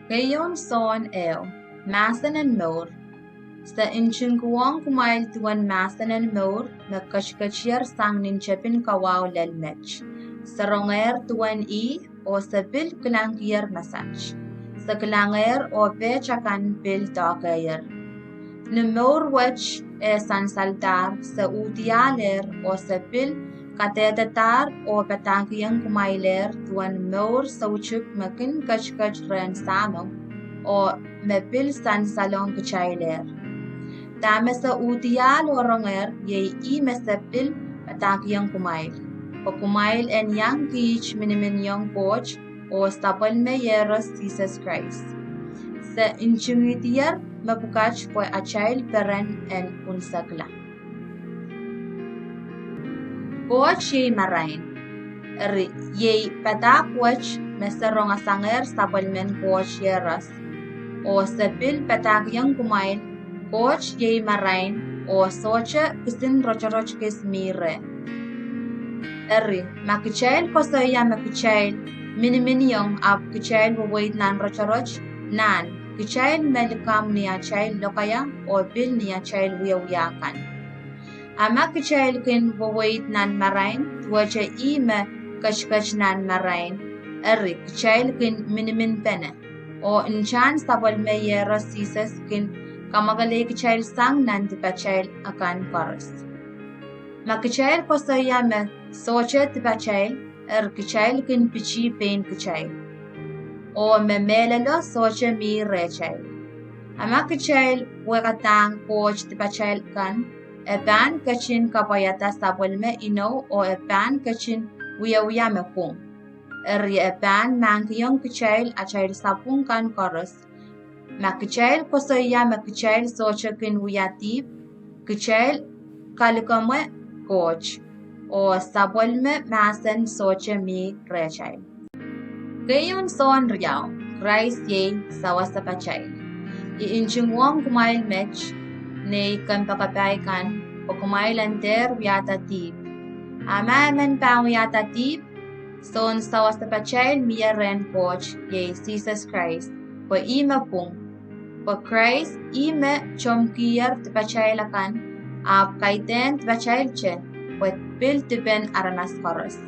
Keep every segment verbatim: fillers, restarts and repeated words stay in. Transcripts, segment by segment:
Keieun Sohn ehu. Mahsen en mour. Se ntingkiwohng kumwail duwen mahsen en mour me ketiketier sang nin tepin kawahu lel met. Se rongehr duwen ih, oh se pil kilangkier masaht. Se kilangehr oh pet akan pil doahkeier. Ni mour wet eh sansaldahr, se uhdiahlehr oh se pil kadehdehdahr oh padahkihong kumwailehr duwen mour soutuk me kin ketiket rehn Sahmo, oh me pil sansalohng kitailehr. Dahme se uhdiahl oh rongehr, iei ih me se pil padahkihong kumwail, pwe kumwail en iang kiht miniminiong Koht oh sapwellime Iehros Sises Krais. Se ntingihdier mepwukat pwe atail peren en unsekla. Koht iei marain. Eri, iei padahk wet me se rongasangehr sapwellimen Koht Iehros, oh se pil padahkihong kumwail, Koht iei marain, oh sohte kisin rotorot kis mi reh. Eri, ma kitail koasoia me kitail miniminiong ahpw kitail weweid nan rotorot, nan, kitail me likamw ni atail lokaia oh pil ni atail wiewia kan. A ma kitail kin weweid nan marain, duwehte ih me ketiket nan marain, eri, kitail kin miniminpene. Oh ntahn sapwellime Iehros Sises kin kamwakelei kitail sang nan dipatail akan koaros. Ma kitail koasoia me sohte dipatail, eri, kitail kin pitih pein kitail, oh me mehlelo sohte mi rehtail. A ma kitail wekadahng Koht dipatail kan, e pahn ketin kapwaiada sapwellime inou oh e pahn ketin wiewia me pwung. Eri, e pahn mahkihong kitail atail sapwung kan koaros. Ma kitail koasoia me kitail sohte kin wia dihp, kitail kalikamwe Koht, oh sapwellime mahsen sohte mi rehtail. Keieun Sohn riau. Krais iei sawasepatail. I ntinguohng kumwail met, nei kompoakepahi kan, pwe kumwail en dehr wiahda dihp. A ma emen pahn wiahda dihp, soun sawasepatail mie rehn Koht, iei Sises Krais, pwe ih me pwung. Pwe Krais ih me tomwkiher dipatail akan, ahpw kaidehn dipatailte, pwe pil dipen aramas koaros.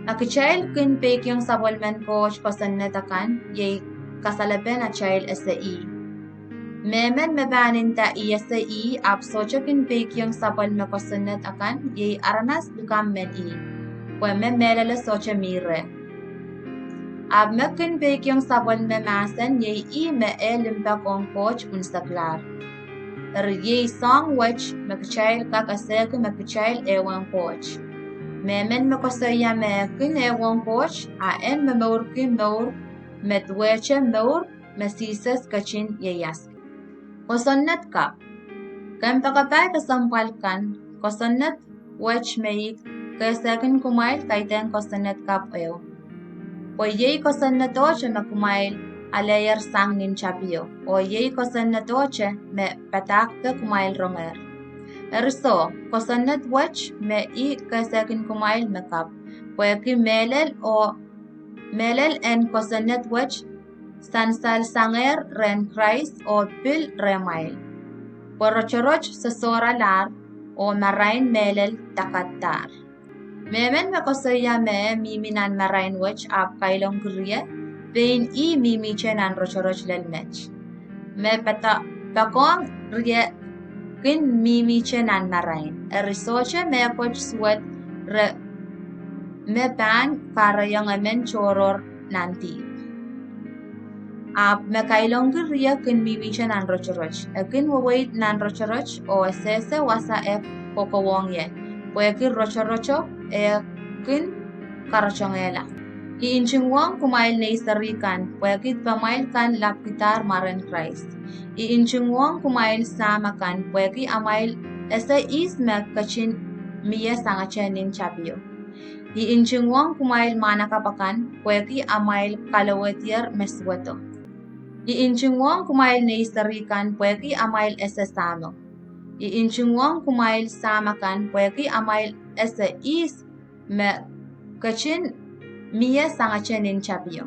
Ma kitail kin peikiong sapwellimen Koht kosonned akan, iei kasalepen atail ese ih. Mehmen me pahn nda I ese ih, ahpw sohte kin peikiong sapwellime kosonned akan, iei aramas likamw men ih, pwe me mehlelo sohte mi reh. Ahpw me kin peikiong sapwellime mahsen, iei ih me eh limpoak ong Koht unseklahr. Eri iei soahng wet me kitail kak esehki me kitail ehuong Koht. Mehmen me koasoia me e kin ehuong Koht, a en momourki mour me duwehte mour me Sises ketin ieias. Kosonned kapw. Kompoakepahi kesempwal kan, kosonned wet me I kehsehkin kumwail kaidehn kosonned kapw ehu. Pwe iei kosonnedohte me kumwail aleier sang nin tapio, oh iei kosonnedohte me padahkpe kumwail ronger. Eri soh, kosonned wet me I kehsehkin kumwail me kapw, pwehki mehlel oh mehlel en kosonned wet sansalsangehr rehn Krais oh pil rehmwail. Pwe rotorot sosohralahr, oh marain mehlel dakadahr. Mehmen me koasoia me e mihmi nan marain wet ahpw kailongki rie, pein ih mihmihte nan rotorot lel met. Me poakohng rie kin mihmihte nan marain. Eri sohte mehkot suwed re me pahn kahrehiong emen tohrohr nan dihp. Ahpw me kailongki rie kin mihmihte nan rotorot. E kin weweid nan rotorot oh e sehse wasa e kokohwong ie, pwehki rotoroto e kin karotongehla. I ntinguohng kumwail nei seri kan, pwehki dipamwail kan lapkidahr mwaren Krais. I ntinguohng kumwail sahm akan, pwehki amwail ese ihs me ketin mie sangete nin tapio. I ntinguohng kumwail mwahnakapw akan, pwehki amwail kalowehdier me suwedo. I ntinguohng kumwail nei seri kan, pwehki amwail ese Sahmo. I ntinguohng kumwail sahm akan, pwehki amwail ese ihs me ketin mie sangete nin tapio.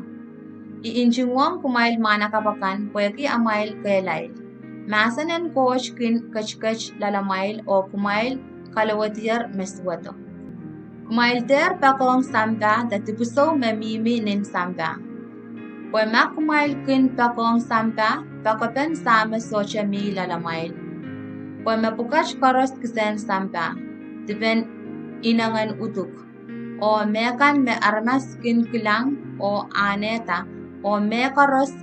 I ntingwohng kumwail mwahnakapw akan pwehki amwail kehlail. Mahsen en Koht kin ketiket loalamwail oh kumwail kalowedier me suwedo. Kumwail dehr poakohng sampah de dipwisou me mihmi nin sampah. Pwe ma kumwail kin poakohng sampah, poakepen Sahmo sohte mi loalamwail. Pwe mepwukat koaros kisehn sampah, dipen inengen uduk, oh mehkan me aramas kin kilang oh ahnehda, oh mehkoaros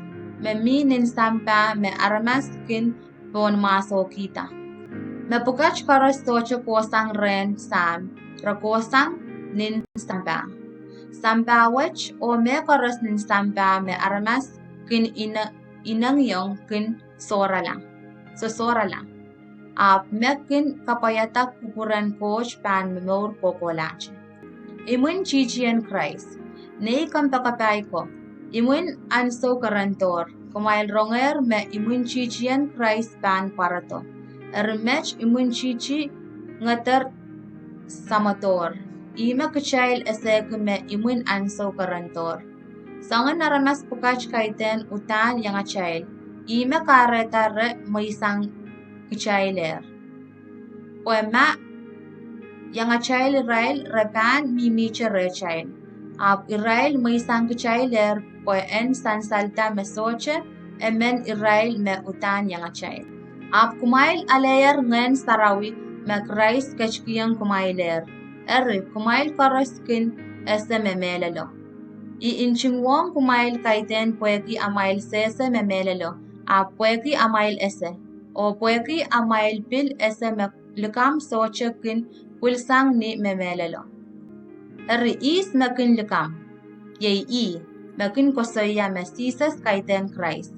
me mi nin sampah me aramas kin pohnmwahsohkihda. Mepwukat koaros sohte kohsang rehn Sahm, re kohsang nin sampah. Sampah wet oh mehkoaros nin sampah me aramas kin ine-, inengieng kin sohrala, sosohrala. Ahpw me kin kapwaiada kupwuren Koht pahn momour kohkohlahte. Imwintihti en Krais. Nei kompoakepahi ko, imwin ahnsou kerendohr, kumwail rongehr me imwintihti en Krais pahn pwarodo. Eri met imwintihti ngeder samwodohr. Ihme kitail esehki me imwin ahnsou kerendohr. Soangen aramas pwukat kaidehn uhdahn iangatail. Ihme kahrehda re mweisang kitailehr. Pwe ma iangatail irail, re pahn mihmihte rehtail. Ahpw irail mweisang kitailehr pwe en sansalda me sohte emen irail me uhdahn iangatail. Ahpw kumwail aleier Ngehn Sarawi me Krais ketikihong kumwailehr. Eri, kumwail koaros kin ese me mehlelo. I ntingwohng kumwail kaidehn pwehki amwail sehse me mehlelo, ahpw pwehki amwail ese, oh pwehki amwail pil ese me likamw sohte kin pwilsang ni me mehlelo. Eri ihs me kin likamw? Iei ih me kin koasoia me Sises kaidehn Krais.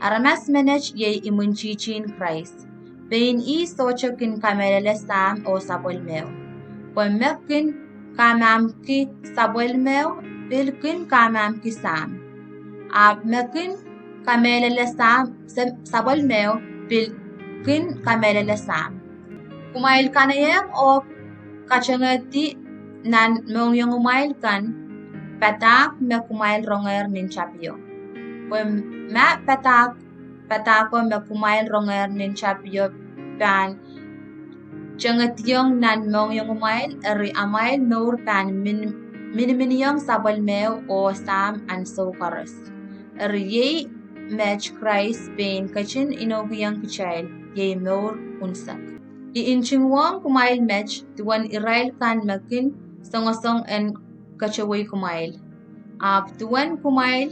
Aramas menet iei imwintihtin Krais. Pein ih sohte kin kamehlele Sahm oh sapwellimehu. Pwe me kin kamahmki sapwellimehu, pil kin kamahmki Sahm. Ahpw me kin kamehlele Sahm, se-, sapwellimehu, pil kin kamehlele Sahm. Kumwail kanaieng oh katengehdi nan mohngiongimwail kan padahk me kumwail rongehr nin tapio. Pwe ma padahk, padahko me kumwail rongehr nin tapio pahn tengediong nan mohngiongimwail, eri amwail mour pahn min-, miniminiong sapwellimehu oh Sahm ahnsou koaros. Eri iei met Krais pein ketin inoukihong kitail, iei mour unsek. I ntingwohng kumwail met duwen irail kan me kin songosong en ketewei kumwail. Ahpw duwen kumwail,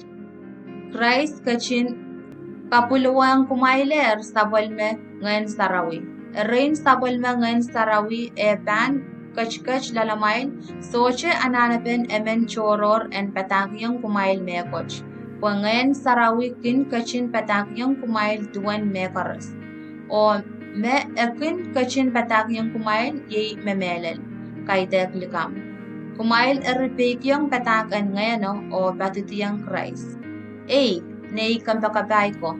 Krais ketin kapwilwehng kumwailehr sapwellime Ngehn Sarawi. Erein sapwellime Ngehn Sarawi eh pahn ketiket loalamwail, sohte anahnepen emen tohrohr en padahkihong kumwail mehkot. Pwe Ngehn Sarawi kin ketin padahkihong kumwail duwen mehkoaros. Oh me e kin ketin padahkihong kumwail iei me mehlel, kaidehk likamw. Kumwail eri peikiong padahk en Ngehno oh poadidiong Krais. Ei, nei kompoakepahi ko,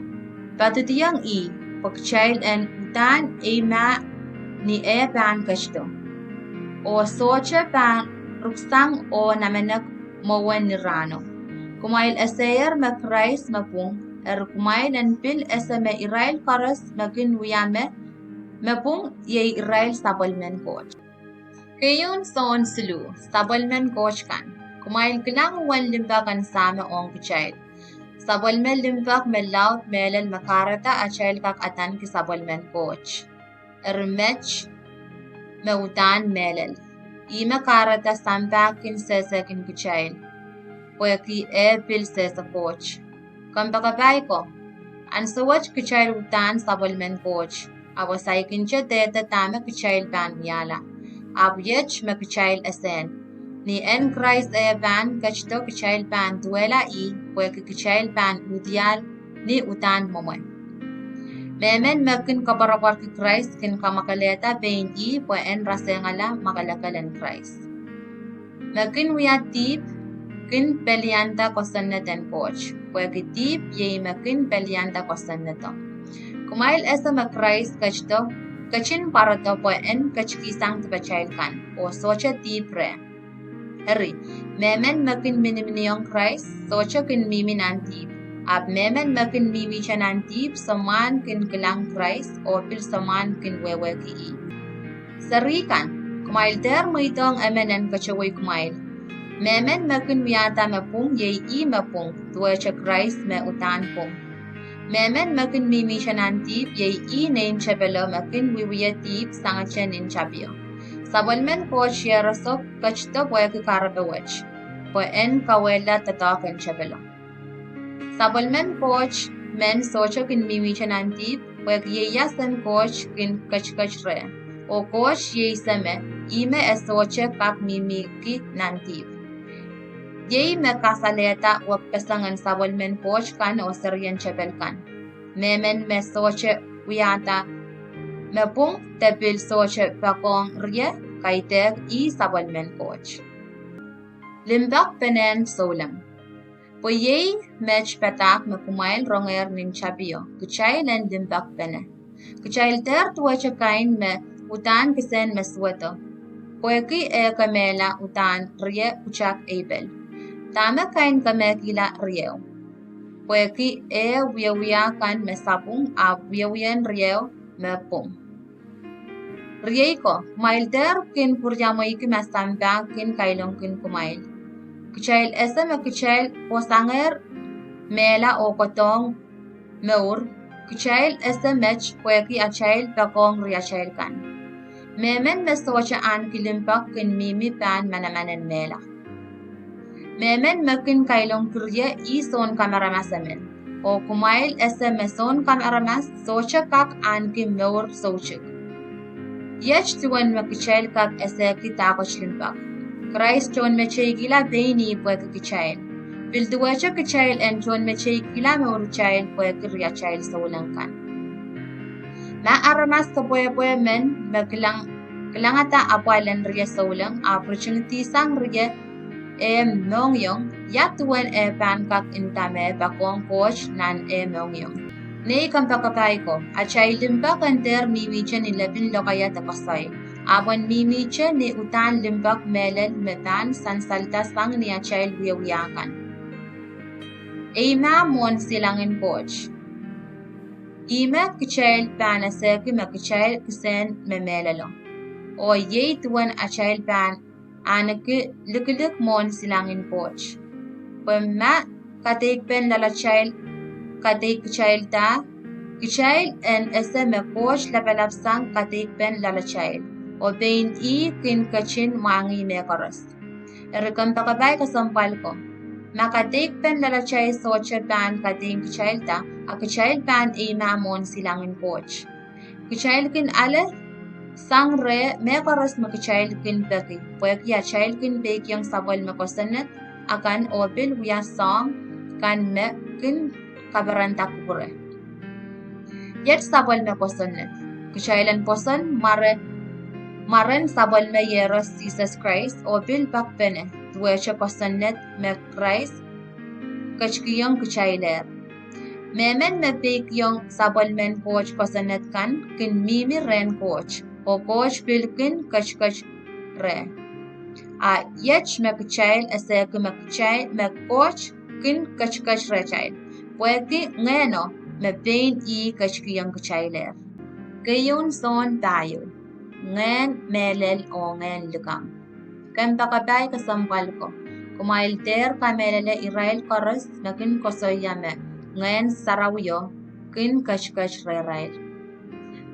poadidiong ih, pwe kitail en uhdahn eimah ni eh pahn ketido, oh sohte pahn ruksang oh namenek mwowe ni rahno. Kumwail eseier me Krais me pwung, eri kumwail en pil ese me irail koaros me kin wia me, me pwung iei irail sapwellimen Koht. Keieun Sohn siluh. Sapwellimen Koht kan. Kumwail kilang uwen limpoak en Sahmo ong kitail. Sapwellime limpoak me laud mehlel me kahrehda atail kak adaneki sapwellimen Koht. Eri met me uhdahn mehlel. Ihme kahrehda sampah kin sehsehkin kitail, pwehki eh pil sehse Koht. Kompoakepahi ko, ansou wet kitail uhdahn sapwellimen Koht, ahpw e saikinte dehde dahme kitail pahn wiahla. Ahpw iet me kitail ese: ni en Krais eh pahn ketido kitail pahn duwehla ih, pwehki kitail pahn uhdiahl ni uhdahn mwomwe. Mehmen me kin koapworopworki Krais kin kamwakelehda pein ih pwe en rasehngala mwakelekel en Krais. Me kin wia dihp kin pelianda kosonned en Koht, pwehki dihp iei me kin pelianda kosonnedo. Kumwail ese me Krais ketido, ketin pwarodo pwe en ketikihsang dipatail kan, oh sohte dihp reh. Eri, mehmen me kin miniminiong Krais sohte kin mihmi nan dihp, ahpw mehmen me kin mihmihte nan dihp soumwahu kin kilang Krais oh pil soumwahu kin wehwehki ih. Seri kan, kumwail dehr mweidohng emen en ketewei kumwail. Mehmen me kin wiahda me pwung, iei ih me pwung, duwehte Krais me uhdahn pwung. Mehmen me kin mihmihte nan dihp, iei ih nein tepelo me kin wiewia dihp sangete nin tapio. Sapwellimen Koht Iehroso ketido pwehki kahrepe wet, pwe en kauwehla doadoahk en tepelo. Sapwellimen Koht men sohte kin mihmihte nan dihp, pwehki ieias en Koht kin ketiket reh. Oh Koht iei Seme, ihme e sohte kak mihmihki nan dihp. Iei me kasalehda wekpeseng en sapwellimen Koht kan oh serien tepel kan. Mehmen me sohte wiahda me pwung de pil sohte poakohng rie, kaidehk ih sapwellimen Koht. Limpoak penehn souleng. Pwe iei met padahk me kumwail rongehr nin tapio, kitail en limpoakpene. Kitail dehr duwehte kain me uhdahn kisehn me suwedo, pwehki eh kemehla uhdahn rie pwutak Eipel. Dahme kain kemehkihla rieu? Pwehki eh wiewia kan me sapwung, ahpw wiewien rieu me pwung. Riei ko, kumwail dehr kin pwuriamweiki ma sampah kin kailongkin kumwail. Kitail ese me kitail pwosangehr mehla oh kohdohng mour, kitail ese met pwehki atail poakohng riatail kan. Mehmen me sohte ahneki limpoak kin mihmi pahn manaman en mehla. Mehmen me kin kailongki rie ih sounkamaramas emen, oh kumwail ese me sounkamaramas sohte kak ahneki mour soutuk. Iet duwen me kitail kak esehki dahkot limpoak. Krais tohnmeteikihla pein ih pwehki kitail, pil duwehte kitail en tohnmeteikihla mouritail pwehki riatail souleng kan. Ma aramas kepwehpwe men me kilang, kilangada apwal en rie souleng ahpw ritingidihsang rie eh mohngiong, ia duwen eh pahn kak nda me poakohng Koht nan eh mohngiong? Nei kompoakepahi ko, atail limpoak en dehr mihmihte ni lepin lokaia de koasoi, ahpw en mihmihte ni uhdahn limpoak mehlel me pahn sansalda sang ni atail wiewia kan. Eimah mwohn silangin Koht. Ihme kitail pahn esehki me kitail kisehn me mehlelo, oh iei duwen atail pahn ahneki likilik mwohn silangin Koht. Pwe ma kadeikpen loalatail kadeik kitailda, kitail en ese me Koht lapalap sang kadeikpen loalatail, oh pein ih kin ketin mwahngih mehkoaros. Eri kompoakepahi kesempwal ko, ma kadeikpen loalatail sohte pahn kadeik kitailda, a kitail pahn eimah mwohn silangin Koht? Kitail kin ale sang reh mehkoaros me kitail kin peki, pwehki atail kin peikiong sapwellime kosonned akan oh pil wia soahng kan me kin kaperenda kupwure. Iet sapwellime kosonned. Kitail en pwoson mware, mwaren sapwellime Iehros Sises Krais oh pil poakpene duwehte kosonned me Krais ketikihong kitailehr. Mehmen me peikiong sapwellimen Koht kosonned kan kin mihmi rehn Koht, oh Koht pil kin ketiket reh. A iet me kitail esehki me kitail, me Koht kin ketiket rehtail, pwehki Ngehno me pein ih ketikihong kitailehr. Keieun Sohn pahieu, ngehn mehlel oh ngehn likamw. Kompoakepahi kesempwal ko, kumwail dehr kamehlele irail koaros me kin koasoia me Ngehn Sarawio kin ketiket rehrail.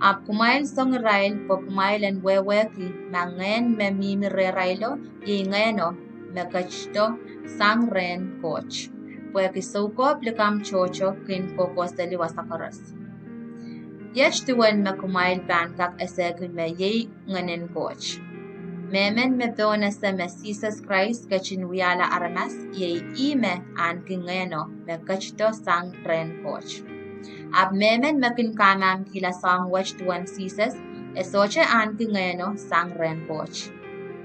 Ahpw kumwail song irail pwe kumwail en wehwehki ma ngehn me mihmi rehrailo iei Ngehno me ketido sang rehn Koht, pwehki soukohp likamw tohto kin kohkohseli wasa koaros. Iet duwen me kumwail pahn kak esehki me iei Ngehnen Koht. Mehmen me pohnese me Sises Krais ketin wiahla aramas, iei ih me ahneki Ngehno me ketido sang rehn Koht. Ahpw mehmen me kin kamahmkihla soahng wet duwen Sises, e sohte ahneki Ngehno sang rehn Koht.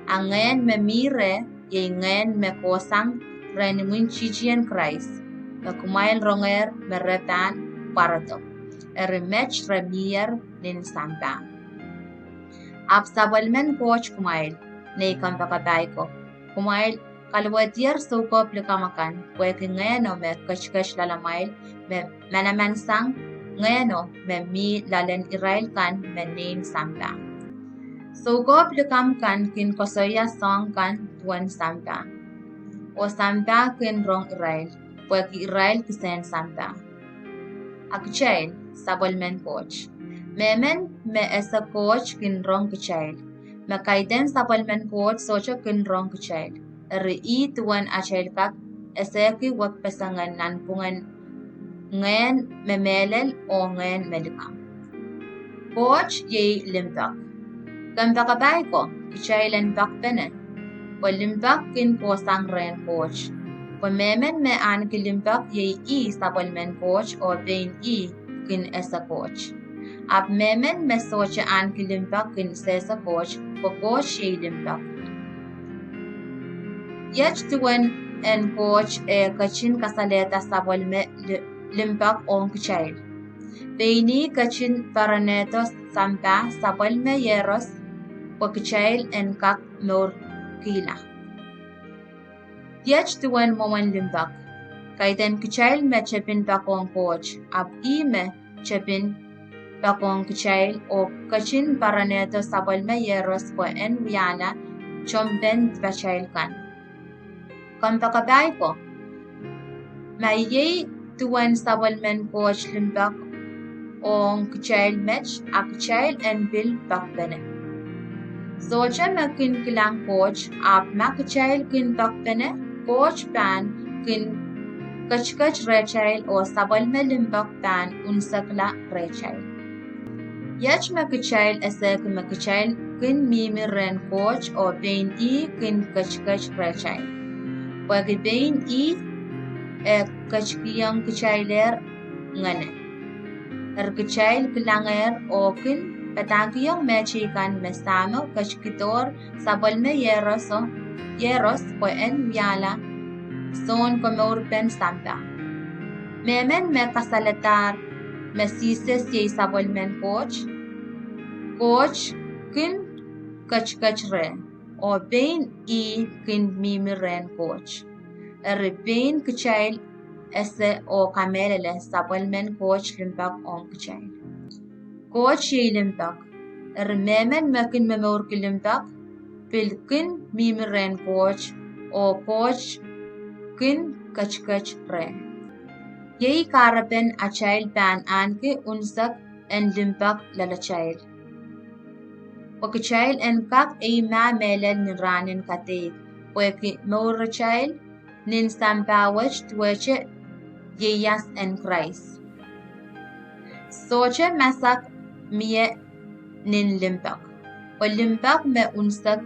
A ngehn me mi reh iei ngehn me kohsang rehn imwintihti en Krais, me kumwail rongehr me re pahn pwarodo. Eri met re mihier nin sampah. Ahpw sapwellimen Koht kumwail, nei kompoakepahi ko, Kumwail kalowehdier soukohp likamw akan, pwehki Ngehno me ketiket loalamwail me manaman sang Ngehno me mi loalen irail kan me nein sampah. Soukohp likamw kan kin koasoia soahng kan duwen sampah, oh sampah kin rong irail, pwehki irail kisehn sampah. A kitail, sapwellimen Koht. Mehmen me ese Koht kin rong kitail. Me kaidehn sapwellimen Koht sohte kin rong kitail. Eri ih duwen atail kak esehki wekpeseng en nanpwungen ngehn me mehlel oh ngehn me likamw. Koht iei limpoak. Kompoakepahi ko, kitail en poakpene, pwe limpoak kin kohsang rehn Koht. Pwe mehmen me ahneki limpoak iei ih sapwellimen Koht oh pein ih kin ese Koht. Ahpw mehmen me sohte ahneki limpoak kin sehse Koht, pwe Koht iei limpoak. Iet duwen en Koht eh ketin kasalehda sapwellime li-, limpoak ong kitail. Pein ih ketin poaronehdo sampah sapwellime iehros pwe kitail en kak mourkihla. Iet duwen mwomwen limpoak. Kaidehn kitail me tepin poakohng Koht, ahpw ih me tepin poakohng kitail oh ketin poaronehdo sapwellime iehros pwe en wiahla tomw pen dipatail kan. Kompoakepahi ko, ma iei duwen sapwellimen Koht limpoak ong kitail met, a kitail en pil poakpene. Sohte me kin kilang Koht, ahpw ma kitail kin poakpene, Koht pahn kin ketiket rehtail oh sapwellime limpoak pahn unsekla rehtail. Iet me kitail esehki me kitail kin mihmi rehn Koht oh pein ih kin ketiket rehtail. Pwehki pein ih eh ketikihong kitailehr ngene. Eri kitail kilangehr oh kin padahkihong mehteikan me Sahmo ketikihdohr sapwellime iehros, iehros pwe en wiahla sounkomourpen sampah. Mehmen me kasalehdahr me Sises iei sapwellimen Koht, Koht kin ketiket reh, oh pein ih kin mihmi rehn Koht. Eri pein kitail ese oh kamehlele sapwellimen Koht limpoak ong kitail. Koht iei limpoak. Eri mehmen me kin momourki limpoak, pil kin mihmi rehn Koht, oh Koht kin ketiket reh. Iei kahrepen atail pahn ahneki unsek en limpoak loalatail, pwe kitail en kak eimah mehlel ni rahnen kadeik, pwehki mouratail nin sampah wet duwehte ieias en Krais. Sohte masak mie nin limpoak, pwe limpoak me unsek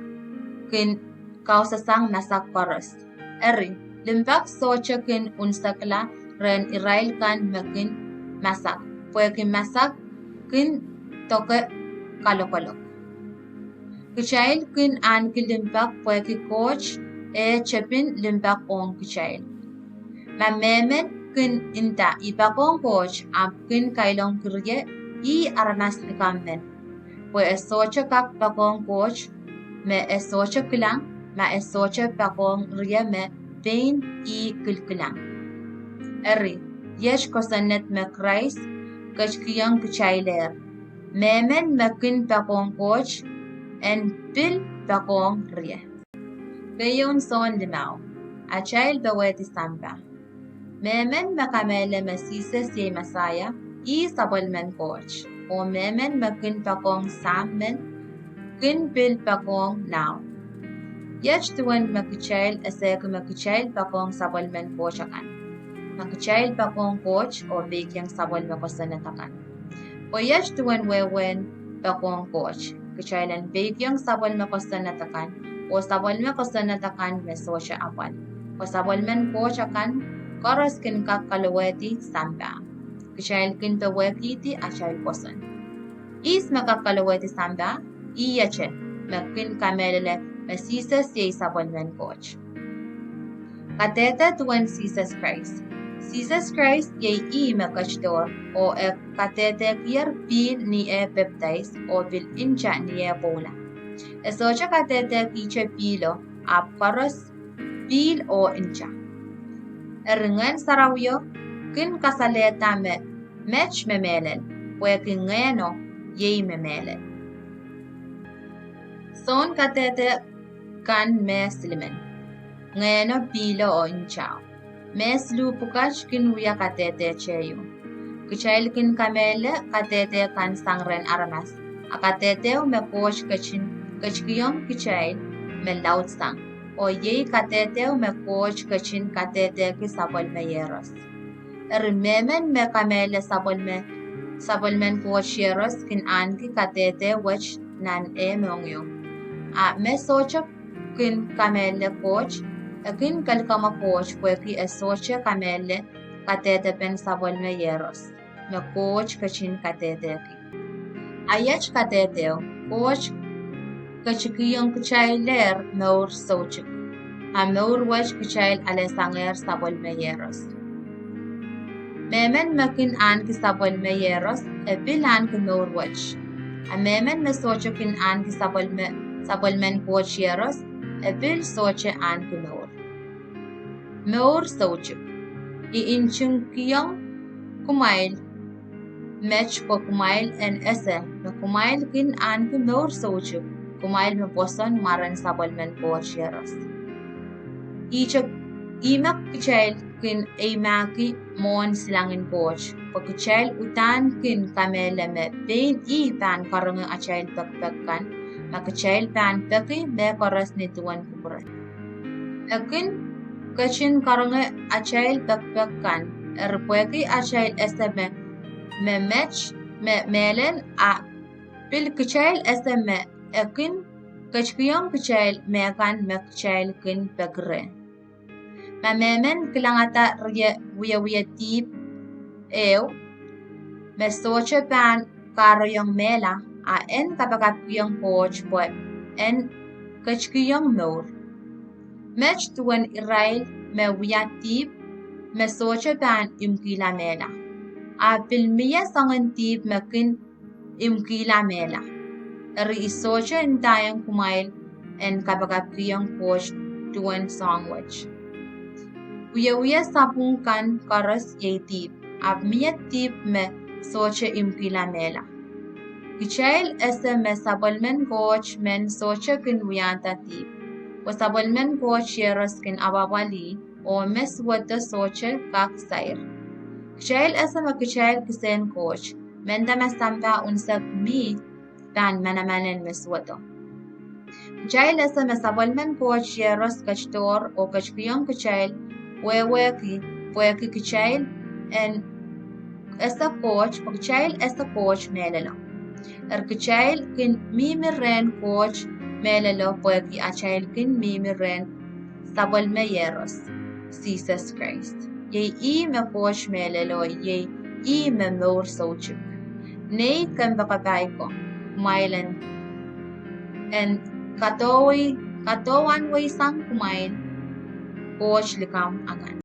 kin kausasang masak koaros. Eri, limpoak sohte kin unsekla rehn irail kan me kin masak, pwehki masak kin doke kalokolok. Kitail kin ahneki limpoak pwehki Koht eh tepin limpoak ong kitail. Ma mehmen kin nda I poakohng Koht ahpw kin kailongki rie, ih aramas likamw men. Pwe e sohte kak poakohng Koht me e sohte kilang, ma e sohte poakohng rie me pein ih kilkilang. Eri, iet kosonned me Krais ketikihong kitailehr: mehmen me kin poakohng Koht en pil poakohng rie. Keieun Sohn limau. Atail powehdi sampah. Mehmen me kamehlele me Sises iei Mesaia, ih sapwellimen Koht, oh mehmen me kin poakohng Sahm men kin pil poakohng Nahu. Iet duwen me kitail esehki me kitail poakohng sapwellimen Koht akan. Ma kitail poakohng Koht oh peikiong sapwellime kosonned akan. Pwe iet duwen wehwehn poakohng Koht: kitail en peikiong sapwellime kosonned akan, oh sapwellime kosonned akan me sohte apwal. Pwe sapwellimen Koht akan koaros kin kak kalowehdi sampah. Kitail kin powehkihdi atail pwoson. Ihs me kak kalowehdi sampah? Iete me kin kamehlele me Sises iei sapwellimen Koht. Kadehde duwen Sises Krais. Sises Krais iei ih me ketidohr, oh e kadehdehkier pihl ni eh pepdais, oh pil nta ni eh pwoula. E sohte kadehdehkihte pihlo, ahpw koaros pihl oh nta. Eri Ngehn Sarawio kin kasalehda me met me mehlel, pwehki Ngehno iei me mehlel. Soun kadehde kan me silimen: Ngehno, pihlo oh ntao. Me siluh pwukat kin wia kadehde teieu. Kitail kin kamehlele kadehde kan sang rehn aramas, a kadehdeo me Koht ketin ketikihong kitail me laudsang, oh iei kadehdeo me Koht ketin kadehdehki sapwellime Iehros. Eri mehmen me kamehlele sapwellime, sapwellimen Koht Iehros kin ahneki kadehde wet nan eh mohngiong. A me sohte kin kamehlele Koht, e kin kelikamwe Koht pwehki e sohte kamehlele kadehdepen sapwellime Iehros me Koht ketin kadehdehki. A iet kadehdeo, Koht ketikihong kitailehr mour soutuk, a mour wet kitail alesangehr sapwellime Iehros. Mehmen me kin ahneki sapwellime Iehros, e pil ahneki mour wet. A mehmen me sohte kin ahneki sapwellime, sapwellimen Koht Iehros, e pil sohte ahneki mour. Mour soutuk. I ntingkihong kumwail met pwe kumwail en ese me kumwail kin ahneki mour soutuk, kumwail me pwoson mwaren sapwellimen Koht Iehros. Ihte, ihme kitail kin eimahki mwohn silangin Koht, pwe kitail uhdahn kin kamehlele me pein ih pahn karonge atail pekipek kan, ma kitail pahn peki mehkoaros ni duwen kupwure. E kin ketin karonge atail pekipek kan, eri pwehki atail ese me, me met me mehlel, a pil kitail ese me e kin ketikihong kitail mehkan me kitail kin peki reh. Ma mehmen kilangada rie wiewia dihp ehu me sohte pahn kahrehiong mehla, a en kapakapkihong Koht pwe en ketikihong mour. Met duwen irail me wia dihp me sohte pahn imwkihla mehla, a pil mie soangen dihp me kin imwkihla mehla. Eri I sohte ndaiong kumwail en kapakapkihong Koht duwen soahng wet. Wiewia sapwung kan koaros iei dihp, ahpw mie dihp me sohte imwkihla mehla. Kitail ese me sapwellimen Koht men sohte kin wiahda dihp, pwe sapwellimen Koht Iehros kin apwapwalih, oh me suwedo sohte kak sair. Kitail ese me kitail kisehn Koht, mehnda ma sampah unsek mih pahn manaman en me suwedo. Kitail ese me sapwellimen Koht Iehros ketidohr oh ketikihong kitail wehwehki, pwehki kitail en ese Koht, pwe kitail ese Koht mehlelo. Eri kitail kin mihmi rehn Koht mehlelo pwehki atail kin mihmi rehn sapwellime Iehros, Sises Krais. Iei ih me Koht mehlelo, iei ih me mour soutuk. Nei kompoakepahi ko, kumwail en, en kadoh, kadohwan weisang kumwail. Koht likamw akan.